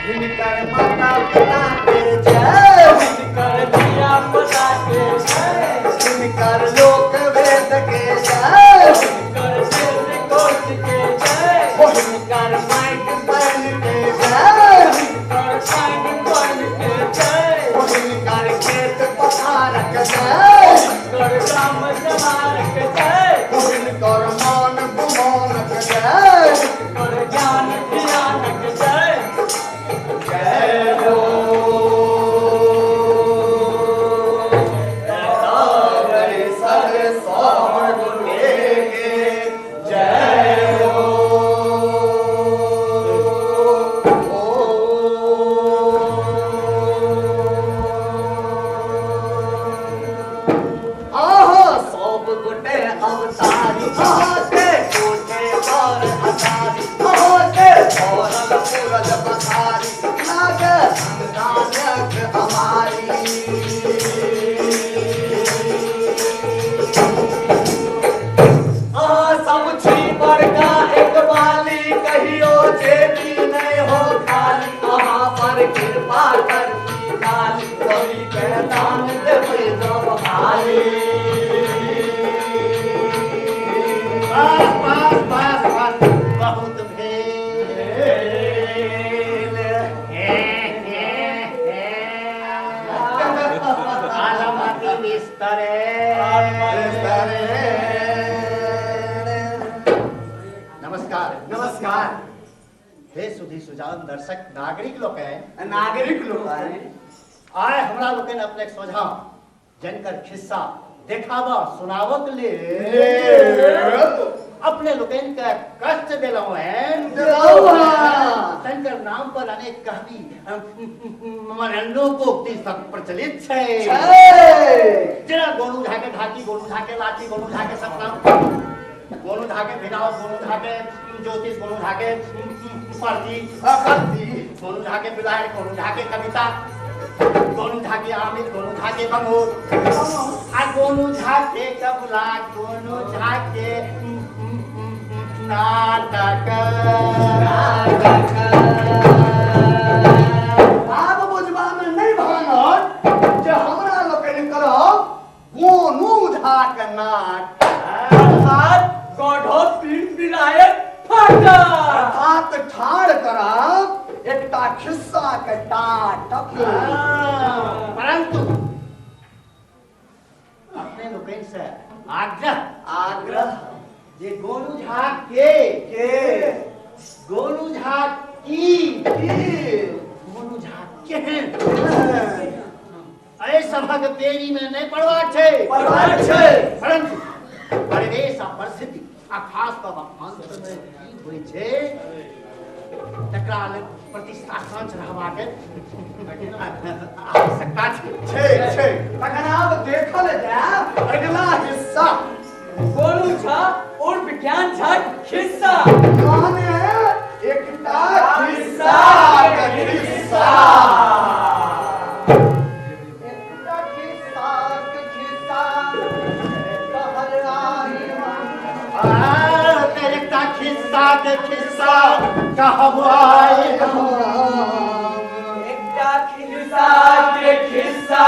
हिनकर माता पिता के जय, हिनकर धिया पुता के जय, हिनकर लोक वेद के जय, हिनकर शेष कोश के जय, ओ हिनकर माइक पानि के जय, हिनकर पानि पानि के जय, ओ हिनकर खेत पथारक जय, हिनकर गाम जमारक जय, ओ हिनकर मान गुमानक जय, हिनकर ज्ञान ध्यानक जय। जय हो। सब गोटे के जय हो। आहा सब गोटे अवतारी, अहाँके कोठे पर अतारी, अहाँके भरल पूरल पथारी, लागे संतानक अमारी। अहाँ सब छी बड़का एक बाली, कहियो जेबी नहि हो खाली, अहाँ पर कृपा करती काली, कवि के दान देबै जब हाली। बस बस बस बस, बहुत भेल। आलमति बिस्तरे। नमस्कार। नमस्कार। हे सुधी सुजान दर्शक नागरिक लोकनि, नागरिक लोकनि, आइ हमरा लोकनि अपने सोझा जनकर खिस्सा देखाबऽ सुनाबक लेल अपने लोकनि के कष्ट देलहुँ हैं, देलहुँ हैं। तनकर नाम पर अनेक कहबी लोकोक्ति सब प्रचलित छै, छै। जेना गोनू झा के ढाकी, गोनू झा के लाठी, गोनू झा के सपना, गोनू झा के भिनाव, गोनू झा के ज्योतिष, गोनू झा के परती, परती, गोनू झा के बिलाड़, गोनू झा के कविता, गोनू झा के आमिर, गोनू झा के बंगोर, आ गोनू झा के कबला, गोनू झा के नाटक। आब बुझबा मे नहि भांगत जे हमरा लोकनि करब गोनू झा के नाटक, अर्थात गढ़ो पीर पिरायत फाटक, अर्थात ठाढ़ करब एकटा खिस्सा के टाटक। परंतु अपने लोकनि से आग्रह, आग्रह जे गोनू झा के गोनू झा की गोनू झा केहन, एहि सभक पेरी में नहि पड़बाक छै, पड़बाक छै। परंतु परिवेश आ परिस्थिति आ खास कऽ अंत मे की होइ छै तकरा लेल प्रतिष्ठा साँच रहबाक आवश्यकता छै। छै छै। तखन आब देखल जाय अगिला हिस्सा, गोनू झा उर्फ ज्ञान झा खिस्सा, माने एकटा खिस्सा के खिस्सा, एकटा खिस्सा के खिस्सा कहल आइ हम। आ, एकटा खिस्सा के खिस्सा कहब आइ हम। एकटा खिस्सा के खिस्सा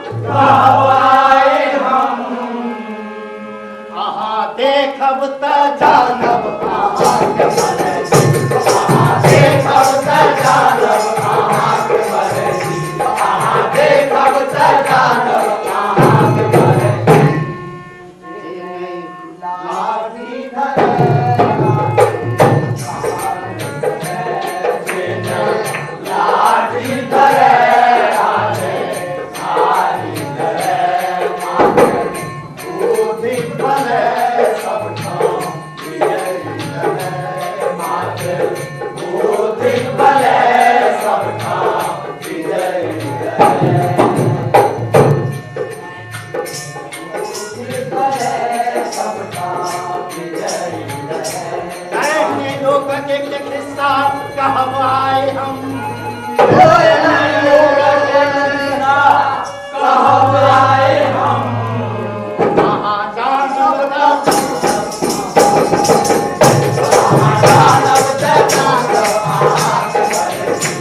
कहब आइ हम। अहाँ देखब तऽ जानब अहाँके मर्जी, अहाँ देखब तऽ जानब अहाँके मर्जी, अहाँ देखब तऽ जानब अहाँके मर्जी। लाठी धरे लाठी धरे हाथे, थारी धरे माथे, बुद्धि बले सबठाम विजयी रहे माथे, बुद्धि बले सबठाम विजयी रहे। बुद्धि बले सबठाम विजयी रहे। एहने लोकक एक खिस्सा कहब आइ हम। कहब आइ हम। अहाँ जानब तऽ जानब तऽ जानब अहाँके मर्जी,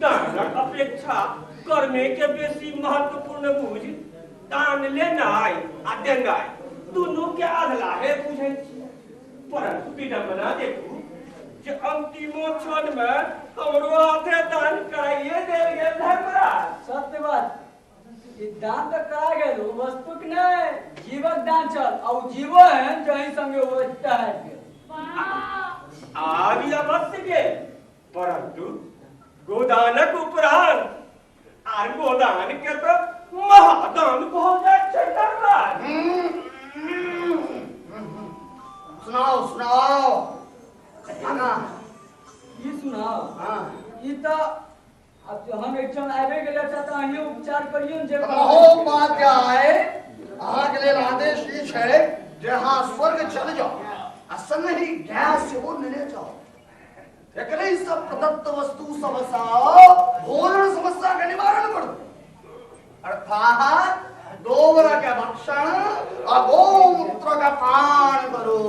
दानक अपेक्षा कर्मे के बेसी महत्वपूर्ण बुझि दान लेनाइ आ देनाइ दुनू के अधलाहे बुझै छी। परंतु विडंबना देखू जे अंतिमो क्षण में हमरो हाथे दान कराइए देल गेल धर्मराज। सत्य बात, ई दान तऽ करा गेल, ओ वस्तुक नहि, जीवक दान छल, आ ओ जीवो एहन जहि संगे ओ एकटा आबि गेल। आबि अवश्य गेल, परंतु गोदानक उपरांत आर गोदान के तो महादान कहल जाइत छै धर्मराज। सुनाओ सुनाओ आगा। की सुनाओ? हाँ। ई तऽ आब जहन एकठाम आबि गेल तऽ अहीं उपचार करियौ जे। महोपाध्याय, अहाँके लेल आदेश ई छै जे अहाँ स्वर्ग चल जाउ आ संगहि गाय सेहो लेने जाउ। एकरे सब प्रदत्त वस्तु सबसँ भोजन समस्या के निवारण करू, अर्थात गोबर के भक्षण आ गोमूत्र के पान करू।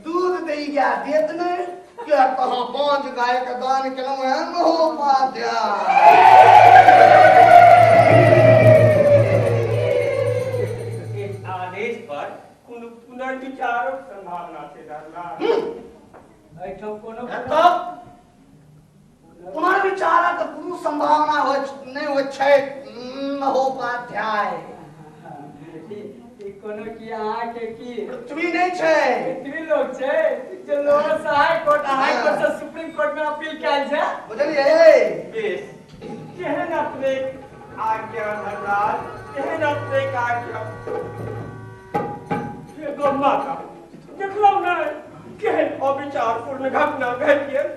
दूध दै गाय देत नहि, किया कहाँ 5 गाय के दान केलहुँ हैं महोपाध्याय। इस आदेश पर कोनो पुनर्विचारक संभावना छै धर्मराज? एहिठाम कोनो पुनर्विचारक कोनो संभावना नहि होइत छै महोपाध्याय। ई कोनो की अहाँके की पृथ्वी नहि छै, पृथ्वी लोक छै जे लोअर से हाई कोर्ट, हाई कोर्ट से सुप्रीम कोर्ट में अपील कयल छै। बुझलियै? बेस, केहन अपने आज्ञा धर्मराज, केहन अपने आज्ञा। हे गौ माता, देखलहुँ नहि केहन अविचारपूर्ण घटना घटि गेल।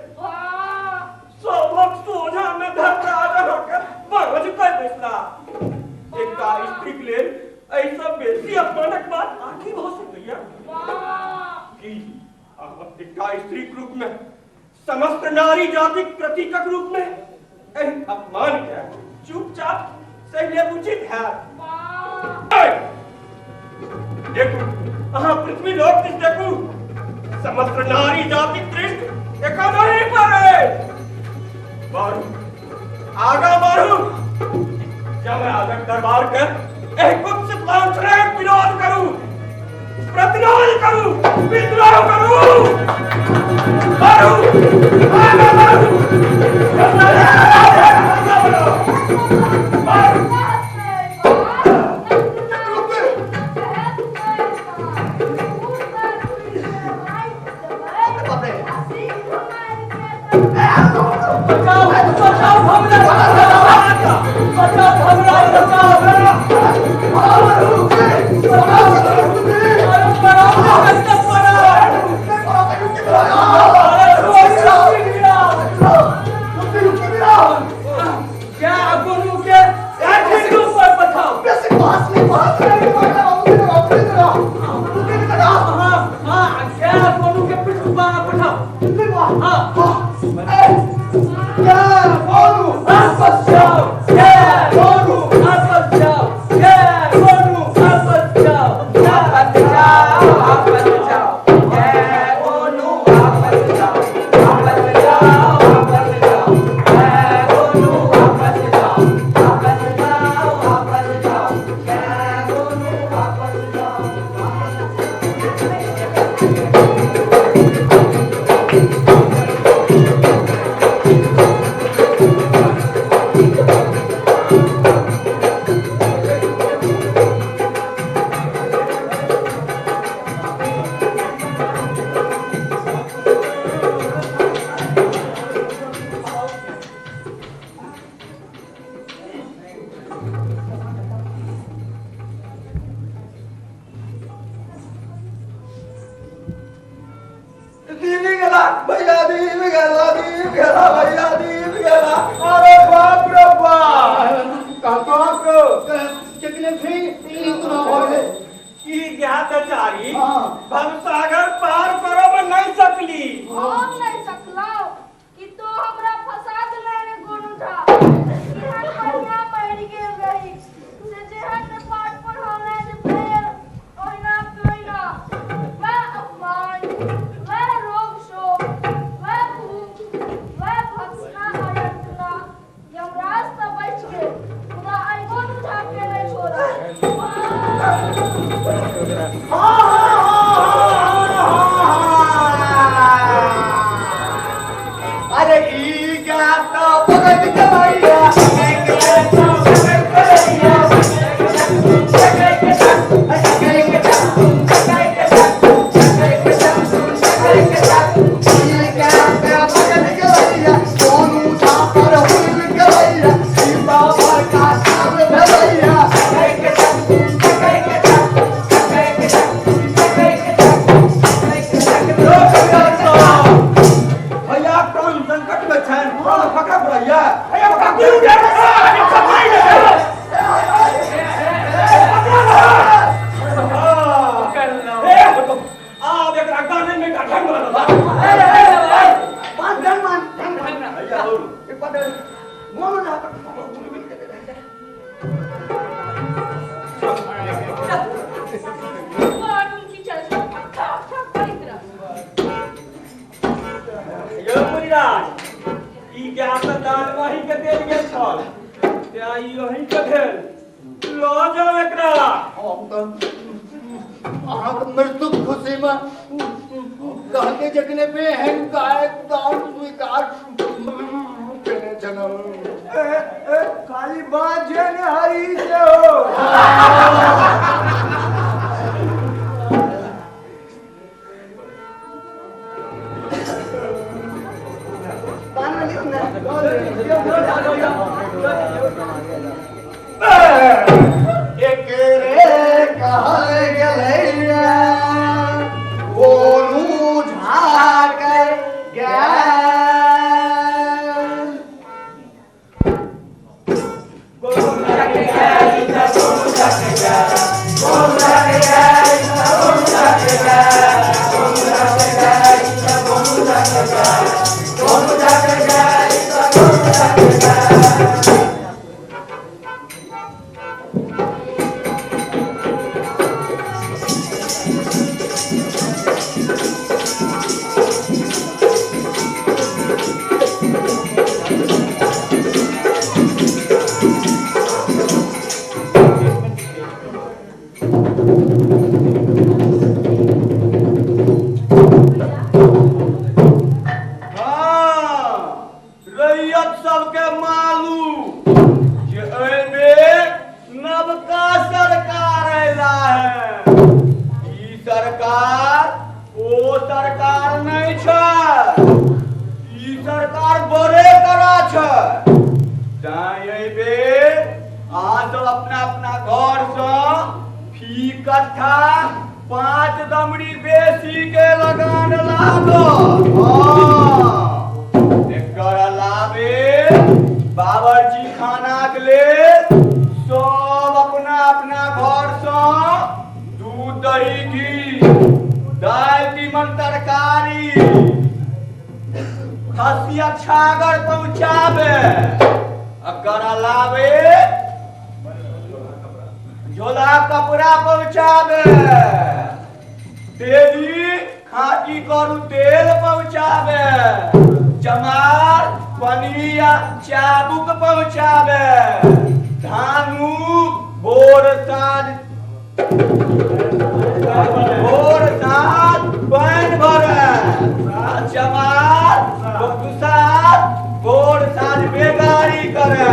सभक सोझा में धर्मराज अहाँके बाँझ कऽ बैसला। एकटा स्त्रीक लेल एहिसँ बेसी अपमानक बात आर की भऽ सकैया? की अहाँ एकटा स्त्रीक रूप में, समस्त नारी जातिक प्रतीकक रूप में एहि अपमान के चुपचाप सहि लेब उचित हैत? देखू, अहाँ पृथ्वी लोक दिस देखू, समस्त नारी जातिक दृष्टि एखन अहीं पर अछि। बढ़ू, आगाँ बढ़ू, यमराजक दरबार के एहि कुत्सित लांछनक विरोध करू, प्रतिरोध करू, विद्रोह करू। बढ़ू, आगाँ बढ़ू, बढ़ू। बचाओ बचाओ हमरा, बचाओ हमरा, बचाओ हमरा। अरे पड़ाओ, कष्ट पड़ाओ। अरे क्या गोनू के पृथ्वी पर पठाओ। हाँ हाँ, क्या गोनू के पृथ्वी पर पठाओ। हाँ, वापस जाओ, जय गोनू, वापस जाओ, जय गोनू, वापस जाओ, वापस जाओ, वापस जाओ, जय गोनू, वापस जाओ, वापस जाओ, वापस जाओ, जय गोनू, वापस जाओ, वापस जाओ, वापस जाओ, जय गोनू, वापस जाओ, वापस दीदी गेला भैया, दीदी गेला, दीदी गेला भैया, दीदी गेला। अरे बाप रे बाप, बाप रे। की ज्ञात चारी भवसागर पार करब नहीं सकली। हम नहीं सकलौ कि तो हमरा फंसा देले रे गोनू झा। केहन बढ़िया मरि गेल रही से जेहन ने पाठ पढ़ौने जे फेर ओहिना के ओहिना। वएह अपमान, वएह रोग शोक, वएह भूख, वएह भत्सना। अरे ई गाता पगड़ के भैया सोनू झा पर हुल गेलैया सीता बड़का काल भेलैया। भैया प्राण संकट में छनि, प्राण फकरा पड़ैया। आब एकरा गाने में ढंग बनल। पाँच ढंग मान ढंग मान भैया दौड़ू। एक बार मोनू झा पर हुल गेलैया। यौ मुनिराज, ई गाय तऽ दान वही के देल गेल छल, तें ई अहीं के भेल। लऽ जाउ एकरा। हम तऽ अहाँके मृत्युक खुशीमे कहके जखने पे एहन गायक दान स्वीकार केने छलहुँ। खाली बाजे ने हरी से हो। दान में लियौ ने। एकरे कहल गेलैया गोनू झा के गाय। हाँ, रैयत सबके मालूम जे एहिबेर नवका सरकार अयला है। ई सरकार ओ सरकार नहि छै, ई सरकार बड़े करा छै। तैं एहिबेर अहाँ सब अपना अपना घरसँ फी कट्ठा 5 दमड़ी बेसी के लगान लागत। हाँ, एकर अलावे बावर्ची खानाक लेल सब अपना अपना घरसँ दूध दही घी दालि तीमन तरकारी खसिया छागर पहुँचाबे। एकर अलावे झोला कपड़ा पहुँचाबे, तेली खाटी करू तेल पहुँचाबे, चमार पनिया चाबुक पहुँचाबे, धानु भोर साँझ पानि भरे, आ चमार दुसार भोर साँझ बेगारी करे।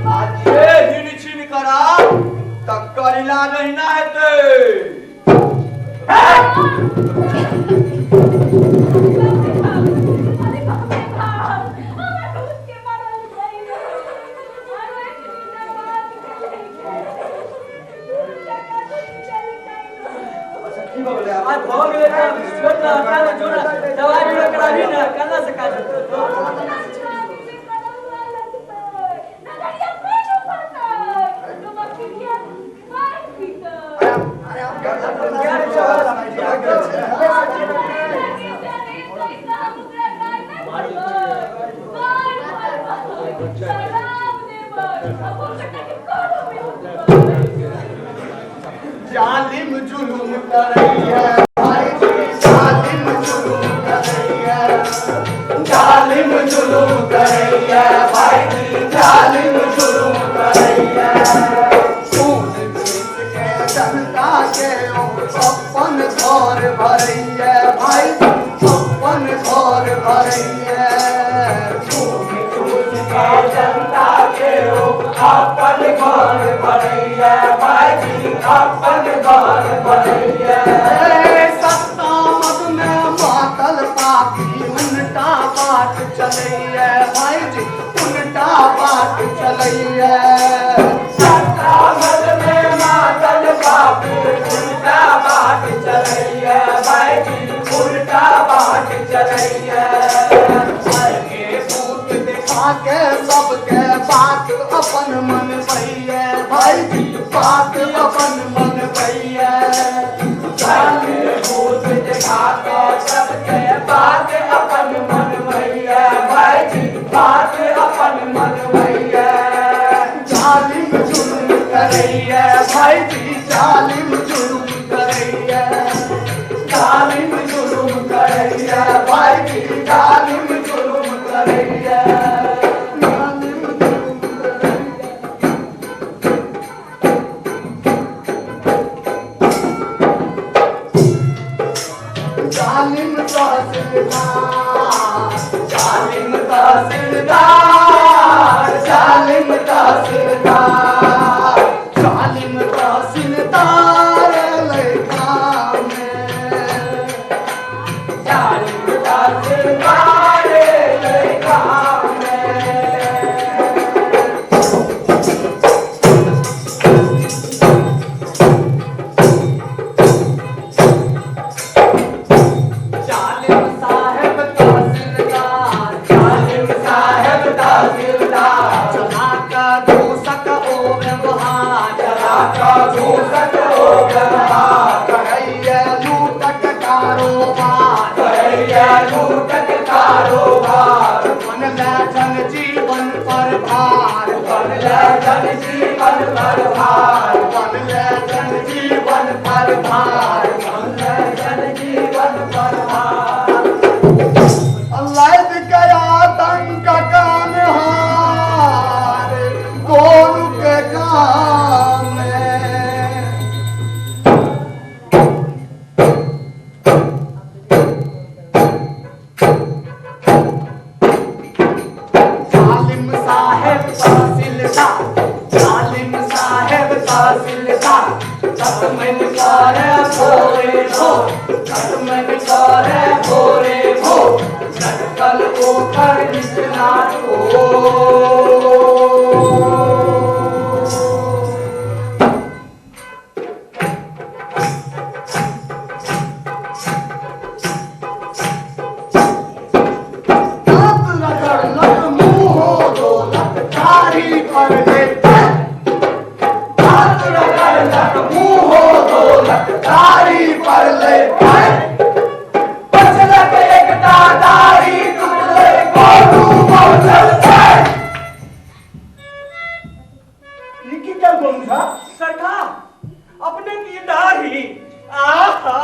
आ जे हिन छिन करब तकर इलाज अहिना हेतै। आ भऽ गेलै तऽ छोड़ ना, हटा ना, जोड़ ना, दवाई बीरो कराबी ना, केना से काज हेतै? जालिम जुलुम करैया भाई जी, जालिम जुलुम करैया, जालिम जुलुम करैया भाई जी, जालिम जुलुम करैया। खून पीस के जनता के ओ अपन घर भरैया भाई अपन घर भरैया। सत्ता मद में मातल पापी उनटा बाट चलैया भाईजी, उनटा बाट चलैया। सत्ता मद में मातल पापी उल्टा बाट चलैया भाईजी, उल्टा बाट चलैया। के भूत दिखा के सबके बात अपन मन भैया भाईजी, बात अपन मन भैया। के भूत दिखा के सबके बात अपन मन भैया भाईजी, बात अपन मन भैया। जालिम जुल्म करैया भाईजी, जालिम जुल्म करैया, जालिम जुल्म करैया भाईजी, जालिम जुल्म करैया, जालिम जुल्म करैया। जालिम तहसीलदार, जालिम तहसीलदार, जालिम तहसीलदार, जालिम तहसीलदार लेखा में, जालिम तहसीलदार लेखा में। जालिम साहेब तहसीलदार, जालिम साहेब तहसीलदार, चला का घूसक ओ व्यवहार, चला का घूसक ओ व्यवहार, करैया लूटक कारोबार, करैया लूटक कारोबार, बनलै जन जीवन पर भार, बनलै जन जीवन पर भार, बनलै जन जीवन पर भार, बनलै जन जीवन पर भार। लैद गया आतंक कानहार गोरू के काम में। जालिम साहेब तहसीलदार, जालिम साहेब तहसीलदार, दतमन करे भोरे भोर, दतमन करे भोरे भोर, लटकल ओकर निचला ठोर। दांत रगड़ लग मुंहो दौलत दाढ़ी पर लेते, दांत रगड़ लग मुंहो दौलत दाढ़ी पर लेते, बचलक एकटा दाढ़ी टुटलै गोलू पहुँचल छै। ई की कल गोनू झा? सरकार अपने की दाढ़ी आहा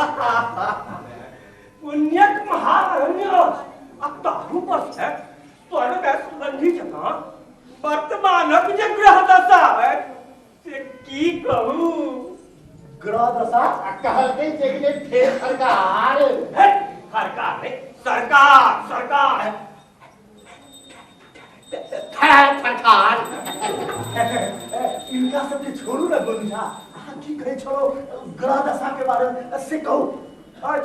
पुण्यक महारण्य अछि आ ताहू पर से स्वर्ग सुगंधि जकाँ वर्तमानक जे ग्रह दशा अछि से की कहू। ग्रह दशा आ कहलकै जे कि फेर सरकार। हे, सरकार नहीं, सरकार सरकार। फेर सरकार। इनका सबके छोड़ू ना गोनू झा, अहाँ की कहै छलो ग्रह दशा के बारे में से कहू।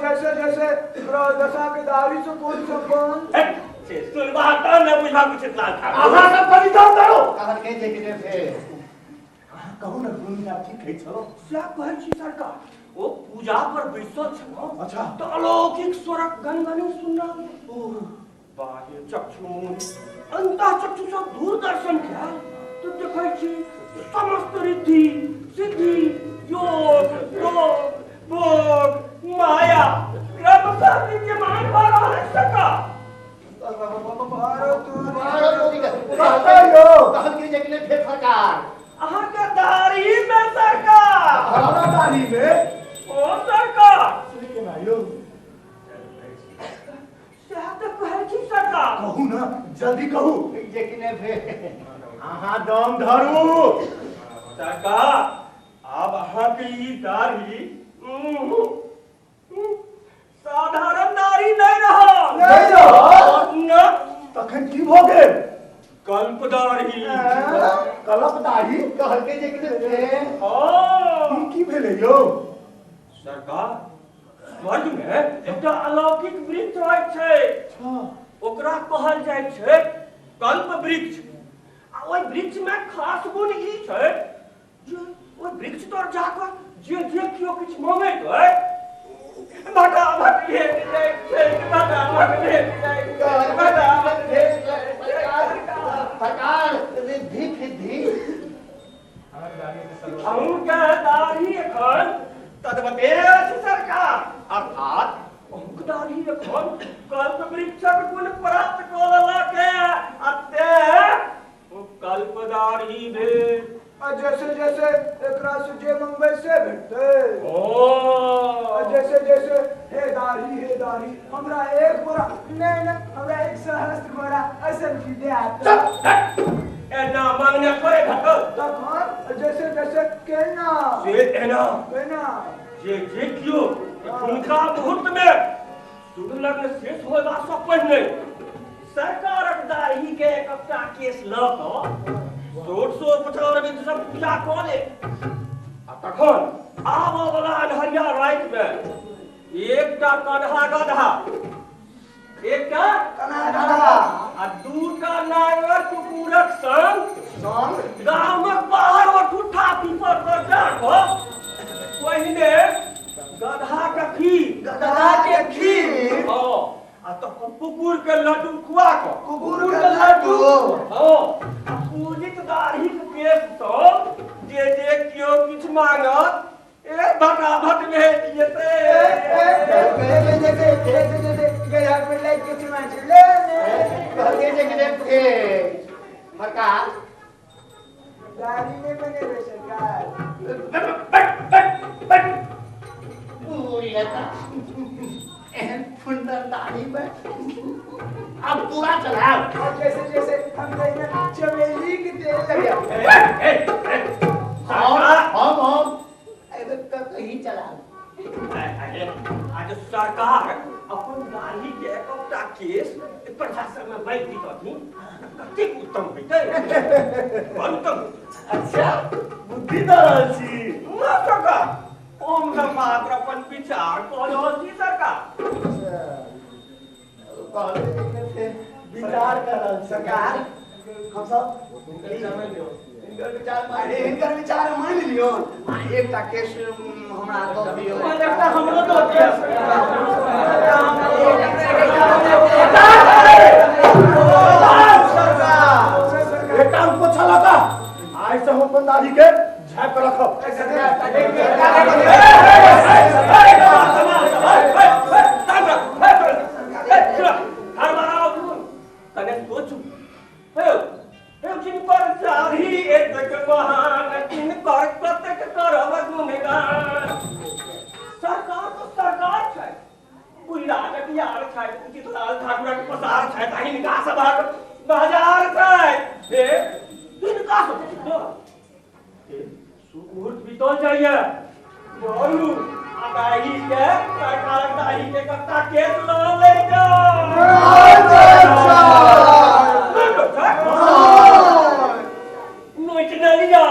जैसे जैसे ग्रह दशा के दाढ़ी से कोई संबंध? हे, से सुनबा तऽ ने बुझबा कुछ लाल ठाकुर। अहाँ सब कनि दम करू। कहलकै जे कि फेर अहाँ कहू ना गोनू झा की कहै छलो? सएह कहै छी सरकार, ओ पूजा पर बैसल छलहुँ। अच्छा। तऽ अलौकिक स्वरक गनगनी सुनना, बाह्य चक्षु अंतः चक्षु सँ दूरदर्शन कयल तऽ देखै छी समस्त रिद्धि सिद्धि योग योग भोग माया क्रमशः विद्यमान भऽ रहल अछि सरकार। कहलकै कहलकै जे कि फेर सरकार। अहाँके दाढ़ी में सरकार। हमरा दाढ़ी में? ओ सरकार। से केना यौ? सएह तऽ कहै छी सरकार। कहू ना जल्दी कहू जे कि नहि फेर अहाँ दम धरू। सरकार आब अहाँके ई दाढ़ी साधारण दाढ़ी नहीं रहल। नहीं रहल? न। तखन की भऽ गेल? कल्प दाढ़ी। कलप दाढ़ी कहलकै जे कि फेर हाँ। ई की भेलै यौ? सरकार, स्वर्ग में एकटा अलौकिक वृक्ष होइत छै। ओकरा कहल जाइ छै कल्प वृक्ष। आ ओहि वृक्ष में खास गुण ई छै जे ओहि वृक्ष तर जाकर जे जे केओ किछु मांगैत है भटाभट भेट जाइत छै, भटाभट भेट जाइत छै, भटाभट भेट जाइत छै। सरकार रिद्धि सिद्धि अहूँके दाढ़ी एखन तद्वते अछि सरकार, अर्थात अहूँके दाढ़ी एखन कल्प वृक्षक गुण प्राप्त कऽ लेलक आ तें ओ कल्प दाढ़ी भेल। आ जैसे जैसे एकरा से जे मंगबै से भेटतै। ओ आ जैसे जैसे हे दाढ़ी हमरा एक बोरा नहीं नहीं हमरा 1 सहस्त्र बोरा असल घी दे आता। एना मांगने थोड़े भेटल। तखन जैसे जैसे केना से एना केना जे जे कियो हुनका मुहूर्त में शुभ लग्न शेष होयबा सँ पहिने सरकारक दाढ़ी के एकटा केस लऽ कऽ 150 विधि सब पूजा कऽ ले आ तखन आबऽ वाला अन्हरिया राति में एकटा कन्हा गधा, एकटा कन्हा गधा आ 2टा नांगर कुकुरक संग संग गामक बाहर ओ ठुठा पीपर पर जा कऽ पहिने गधा के खीर, गधा के खीर, हाँ, आ तखन कुकुर के लड्डू खुआ कऽ, कुकुर के लड्डू, हाँ, आ पूजित दाढ़ीक केश सब जे जे केओ किछु मांगत ए भटाभट भेट जेतै। सरकार दाढ़ी नहीं बनेबै सरकार। पूरी एहन सुंदर दाढ़ी में अब पूरा चलाओ। जैसे जैसे हम चमेली के तेल लगे हम कहीं चलाओ। आज सरकार अपन दाढ़ी के एकटा केस प्रशासन में बांटि दितथिन कतेक उत्तम होइतै। उत्तम। अच्छा बुद्धि दऽ रहल छी ना सरकार, हम तऽ मात्र अपन विचार कऽ रहल छी सरकार। विचार कर रहल सरकार, हम सब हिनकर विचार मानि लियौ आ एकटा केस हमरा दऽ दियौ। एकटा हमरो दऽ दियौ। एकटा पोछा लगा आइ से हम अपन दाढ़ी के झाँपि कऽ रखब। कने सोचू जिनकर दाढ़ी एतेक महान तिनकर कतेक करब गुणगान। सरकार तो सरकार छै, बुढ़ियाक यार छै, उचित लाल ठाकुरक पसार छै, हिनका सभक बाजार छै, हे हिनका सब मुहूर्त बीतल जाइए। बोलू आ दाढ़ी के सरकारक दाढ़ी के कत्ता केस लऽ लै जाउ। नोच न लिया।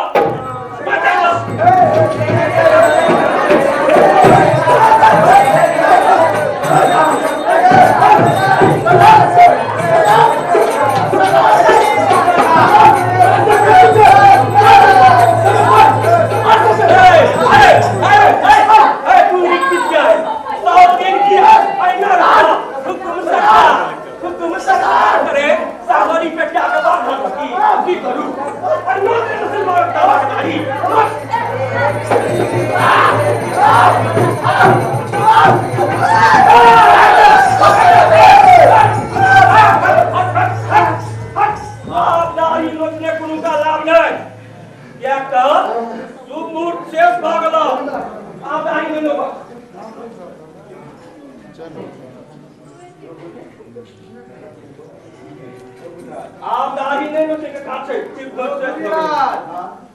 आब दाढ़ी नहि नोचैके काज छै।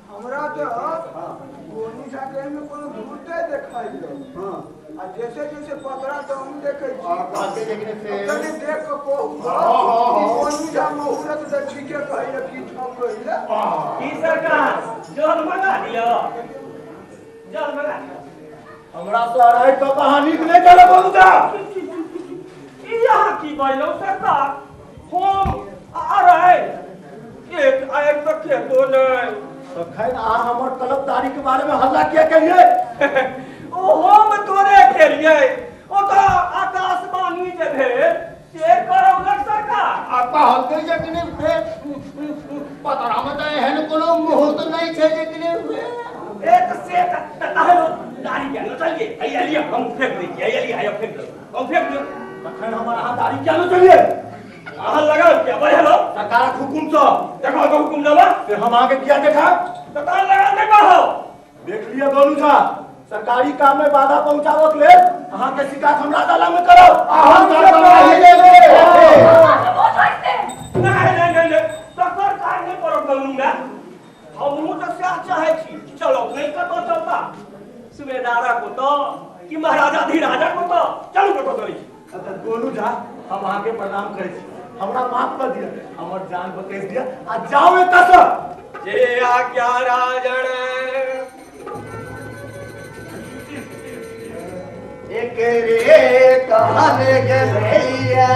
हमरा तो गोनू झा के में कोनो धूर्ते देखाइ आ जैसे जैसे पतरा तो हम देखै छी तने देख के कहू गोनू झा मुहूर्त त ठीके कहैया की ठक कहैया। की सरकार जल मंगा दिअ? जल मंगा। हमरा से अढ़ाई कप अहाँ नीक नहि चलब गोनू झा। ई अहाँ की बजलहुँ सरकार? हम अरे एक आयब तऽ खेतो नहि। तखन अहाँ हमर तलबदारी के बारे में हल्ला किया केलियै? ओ हम तोरे केलियै, ओ तऽ आकाशवाणी जे भेल से करौलक सरकार। आ कहलकै जे कि नहि फेर पतरामे तऽ एहन कोनो मुहूर्त नहि छै जे कि नहि फेर। एक से तहन दाढ़ी किया नोचलियै? हैया लिअ, हम फेंक दै छी। हैया लिअ, हैया फेंक दौ, हम फेंक दियौ। तखन हमर अहाँ दाढ़ी किया नोचलियै? अहाँ लगाउ किया बढ़ेलहुँ? सरकारक हुकुमसँ। देखो तऽ हुकुमनामा। से हम अहाँके किया देखायब? तऽ तहन लगा नहि कहौ। देख लिअ गोनू झा, सरकारी काम में बाधा पहुंचाबक लेल अहाँके शिकायत हम राजाला में करब। अहाँ नहि नहि नहि नहि, तकर काज नहि करब गोनू माय। हमहूँ तऽ सएह चाहै छी। चलो नहि कतऽ चलता, सुबेदारक ओतऽ कि महाराजाधिराजक ओतऽ? चलू कतऽ चलै छी। अच्छा गोनू झा, हम अहाँके प्रणाम करै छी, हमरा माफ कर दिअ, हमर जान बकैस दिअ आ जाउ एतऽसँ। जे आज्ञा राजन। एकरे कहल गेलैया।